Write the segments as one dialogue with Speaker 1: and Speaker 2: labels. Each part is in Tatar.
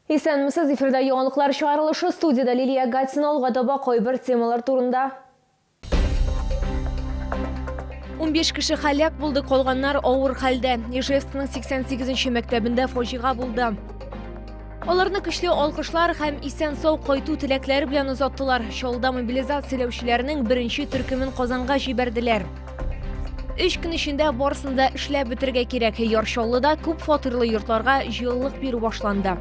Speaker 1: Исәнмесез, эфирда яңалыклар чыгарылышы, студиядә Лилия Гатина, алга таба кайбер темалар турында. 15 кеше һәлак булды, калганнар авыр хәлдә. Ижевскның 88 мәктәбендә фаҗига булды. Аларны көчле алкышлар һәм исән-сау кайту теләкләре белән озаттылар. Чаллыда мобилизацияләүчеләрнең беренче төркемен Казанга җибәрделәр. Өч көн эчендә барысын да эшләп бетерергә кирәк. Яр Чаллыда күп фатирлы йортларга җылылык бирү башланды.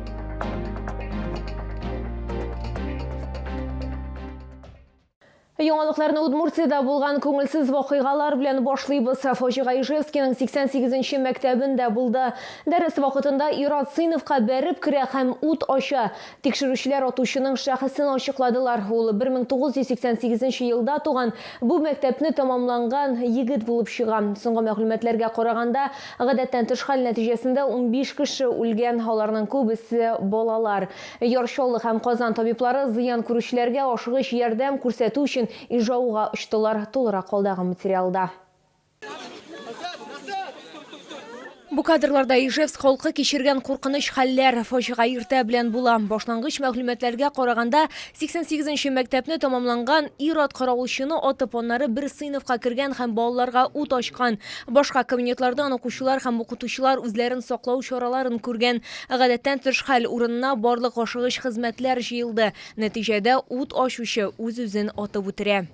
Speaker 1: Яңалыкларны Удмуртиядә булган күңелсез вакыйгалар белән башлыйбыз. Фаҗига Ижевскиның 88 нче мәктәбендә булды. Дәрес вакытында ир-ат сыйныфка бәреп керә һәм ут ача. Тикшерүчеләр атучының шәхесен ачыкладылар. Ул 1988 нче елда туган, бу мәктәпне тәмамланган егет булып чыга. Соңгы мәгълүматларга караганда, гадәттән тыш хәл нәтиҗәсендә 15 кеше үлгән, аларның күбесе, балалар. Яр Чаллы һәм Казан табиблары зыян күрүчеләргә ашыгыч ярдәм күрсәтү өчен Ижауга очтылар. Тулырак алдагы материалда. Бу кадрларда Ижевск халкы кичергән куркыныч хәлләр, фаҗига иртә белән була. Башлангыч мәгълүматларга караганда, 88 нче мәктәпне тәмамланган ир-ат каравылчыны атып, аннары бер сыйныфка кергән һәм балаларга ут ачкан. Башка кабинетлардан укучылар һәм укытучылар үзләрен саклау чараларын күргән. Гадәттән тыш хәл урынына барлык ашыгыч хезмәтләр җыелды. Нәтиҗәдә, ут ачучы үз-үзен атып үтерә.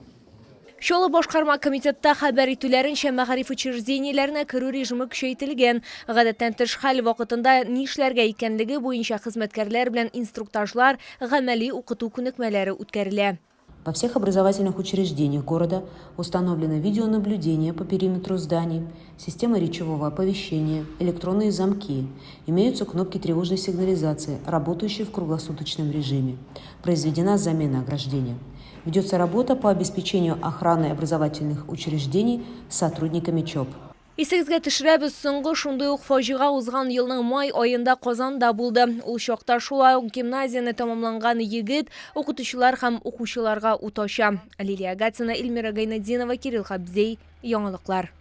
Speaker 1: Чаллы башкарма комитетта хәбәр итүләренчә, мәгариф учреждениеләренә керү режимы көчәйтелгән. Гадәттән тыш хәл вакытында нишләргә икәнлеге буенча хезмәткәрләр белән инструктажлар, гамәли укыту күнекмәләре үткәрелә.
Speaker 2: Во всех образовательных учреждениях города установлено видеонаблюдение по периметру зданий, система речевого оповещения, электронные замки, имеются кнопки тревожной сигнализации, работающие в круглосуточном режиме. Произведена замена ограждения. Ведется работа по обеспечению охраны образовательных учреждений сотрудниками ЧОП.
Speaker 1: Исегезгә төшерәбез, соңгы шундый ук фаҗига узган елның май аенда Казанда булды. Ул чакта шулай ук гимназияне тәмамланган егет укытучылар һәм укучыларга ут ача. Лилия Гатина, Эльмира Гайнетдинова, Кирилл Хабзей, Яңалыклар.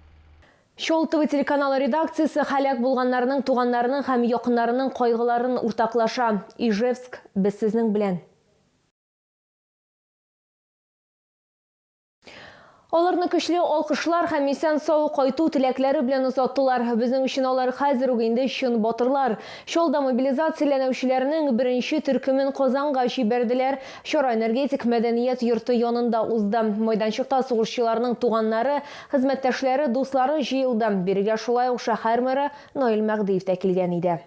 Speaker 1: Чолтово телеканалы редакциясе һәлак булганнарның туганнарының һәм якыннарының кайгыларын уртаклаша. Ижевск, без сезнең белән! Аларны көчле алкышлар һәм исән-сау кайту теләкләре белән озаттылар. Безнең өчен алар хәзер үк инде чын батырлар. Чаллыда мобилизацияләнүчеләрнең беренче төркемен Казанга җибәрделәр. Чара Энергетик мәдәният йорты янында узды. Майданчыкта сугышчыларның туганнары, хезмәттәшләре, дуслары җыелды. Бирегә шулай ук шәһәр мэры Наил Мәһдиев тә килгән иде.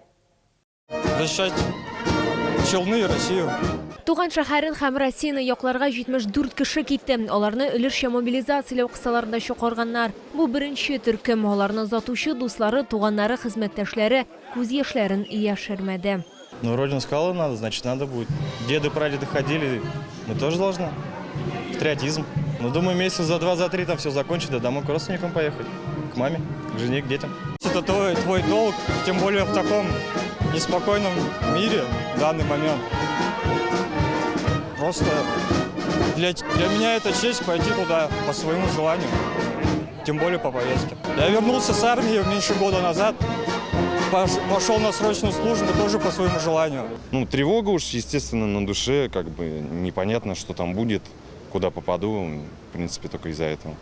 Speaker 3: Защищать Челны и Россию.
Speaker 1: Туган шәһәрен һәм Россияне якларга 74 кеше китте. Аларны өлешчә мобилизацияләү кысаларында чакырганнар. Бу беренче төркем. Аларны озатучы дуслары, туганнары, хезмәттәшләре күз яшьләрен яшермәде.
Speaker 3: Ну, Родина сказала надо, значит надо будет. Деды, прадеды ходили, мы тоже должны. Патриотизм. Ну, думаю, месяца за два, за три там все закончить, да домой к родственникам поехать. К маме, к жене, к детям. Это твой, твой долг, тем более в таком неспокойном мире в данный момент. Просто для, для меня это честь пойти туда по своему желанию, тем более по повестке. Я вернулся с армии меньше года назад, пошел на срочную службу тоже по своему желанию.
Speaker 4: Ну, тревога уж, естественно, на душе, как бы непонятно, что там будет, куда попаду, в принципе, только из-за этого.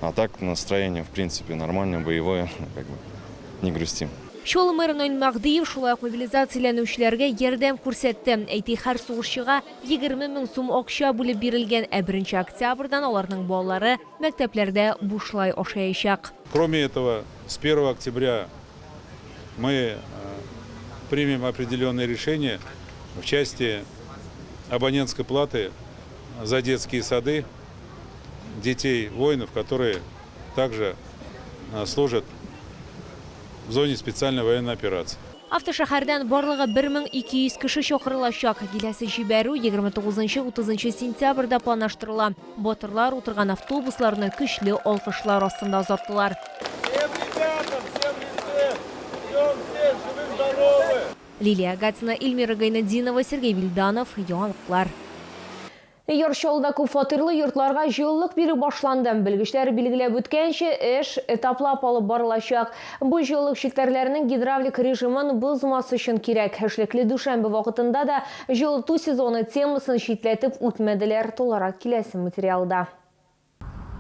Speaker 4: А так настроение, в принципе, нормальное, боевое, как бы не грустим.
Speaker 1: Чаллы мэры Наил Мәһдиев шулай ук мобилизацияләнүчеләргә ярдәм күрсәтте. Әйтик, һәр сугышчыга 20 мең сум акча бүлеп бирелгән, ә беренче октябрьдән аларның балалары мәктәпләрдә бушлай ашаячак.
Speaker 5: Кроме этого, с 1 октября мы э, примем определенные решения в части абонентской платы за детские сады детей воинов, которые также э, служат в зоне специальной военной операции.
Speaker 1: Автошәһәрдән барлыгы 1200 кеше чакырылачак. Киләсе җибәрү 29-30 сентябрьдә планлаштырыла. Батырлар утырган автобусларны көчле алкышлар астында озаттылар.
Speaker 6: Всем ребятам, всем лисым, ждем всех живых, здоровых!
Speaker 1: Лилия Гатина, Эльмира Гайнетдинова, Сергей Вильданов, Яңалыклар. Яр Чаллыда күпфатирлы йортларга җылылык бирү башланды. Белгечләр билгеләп үткәнчә, эш этаплап алып барылачак. Бу җылылык челтәрләренең гидравлик режимын бозмас өчен кирәк. Эшлекле дүшәмбе вакытында да җылыту сезоны темасын читләтеп үтмәделәр. Тулырак киләсе материалда.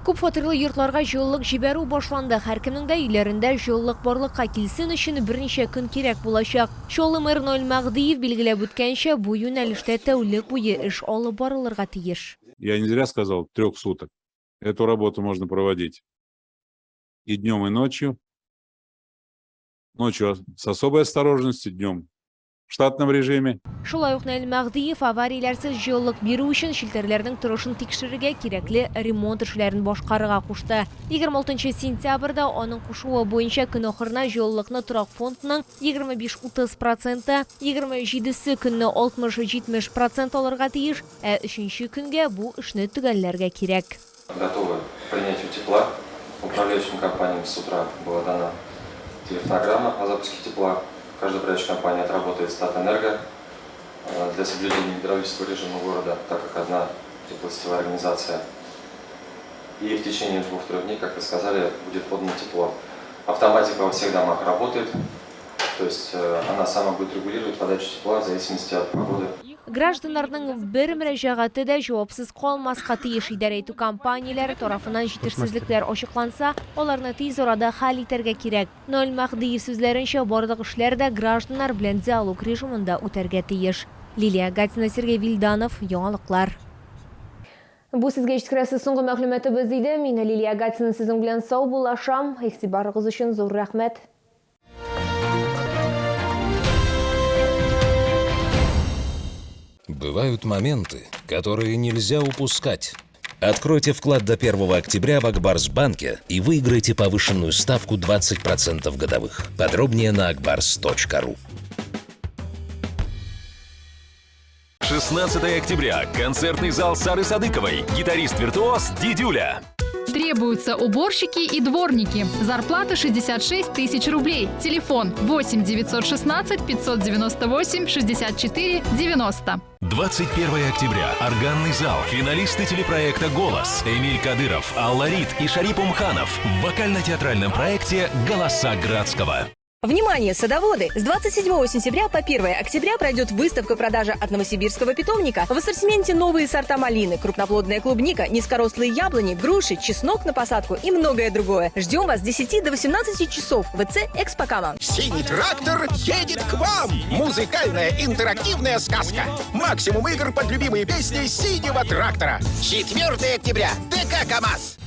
Speaker 1: Күп фатирлы йортларга җылылык җибәрү башланды. Һәркемнең дә өйләрендә җылылык барлыкка килсен өчен берничә көн кирәк булачак. Чаллы мэры Наил Мәһдиев билгеләп үткәнчә, бу юнәлештә тәүлек буе эш алып барылырга тиеш.
Speaker 5: Я не зря сказал трех суток. Эту работу можно проводить и днем, и ночью. Ночью с особой осторожностью, днем в штатном режиме.
Speaker 1: Шулай ук Наил Мәһдиев аварияләрсез җылылык бирү өчен челтәрләрнең торышын тикшерергә, кирәкле ремонт эшләрен башкарырга кушты. 26 сентябрьдә аның кушуы буенча көн ахырына җылылыкны торак фондның 25-30 проценты, 27-се көнне 60-70 процент алырга тиеш, ә өченче көнгә бу эшне төгәлләргә кирәк.
Speaker 3: Готовы к принятию тепла. Управляющим компаниям с утра была дана телефонограмма о запуске тепла. Каждая управляющая компания отработает Статэнерго для соблюдения гидравлического режима города, так как одна теплосетевая организация. И в течение 2-3 дней, как вы сказали, будет подано тепло. Автоматика во всех домах работает, то есть она сама будет регулировать подачу тепла в зависимости от погоды.
Speaker 1: Гражданнарның бер мөрәҗәгате дә җавапсыз калмаска тиеш. Идарә итү компанияләре тарафыннан җитешсезлекләр ачыкланса, аларны тиз арада хәл итәргә кирәк. Наил Мәһдиев сүзләренчә, барлык эшләр дә гражданнар белән диалог режимында үтәргә тиеш. Лилия Гатина, Сергей Вильданов, Яңалыклар. Бу сезгә җиткерәсе соңгы мәгълүматыбыз иде. Мин Лилия Гатина сезнең белән саубуллашам. Игътибарыгыз өчен зур рәхмәт.
Speaker 7: Бывают моменты, которые нельзя упускать. Откройте вклад до 1 октября в Акбарс-банке и выиграйте повышенную ставку 20% годовых. Подробнее на akbars.ru.
Speaker 8: 16 октября. Концертный зал Сары Садыковой. Гитарист-виртуоз Дидюля.
Speaker 9: Требуются уборщики и дворники. Зарплата 66 тысяч рублей. Телефон 8 916 598 64 90.
Speaker 8: 21 октября. Органный зал. Финалисты телепроекта «Голос». Эмиль Кадыров, Алла Рид и Шарип Умханов в вокально-театральном проекте «Голоса Градского».
Speaker 10: Внимание, садоводы! С 27 сентября по 1 октября пройдет выставка-продажа от новосибирского питомника. В ассортименте новые сорта малины, крупноплодная клубника, низкорослые яблони, груши, чеснок на посадку и многое другое. Ждем вас с 10 до 18 часов в ВЦ «Экспокама».
Speaker 11: Синий трактор едет к вам! Музыкальная интерактивная сказка. Максимум игр под любимые песни синего трактора. 4 октября. ДК «КамАЗ».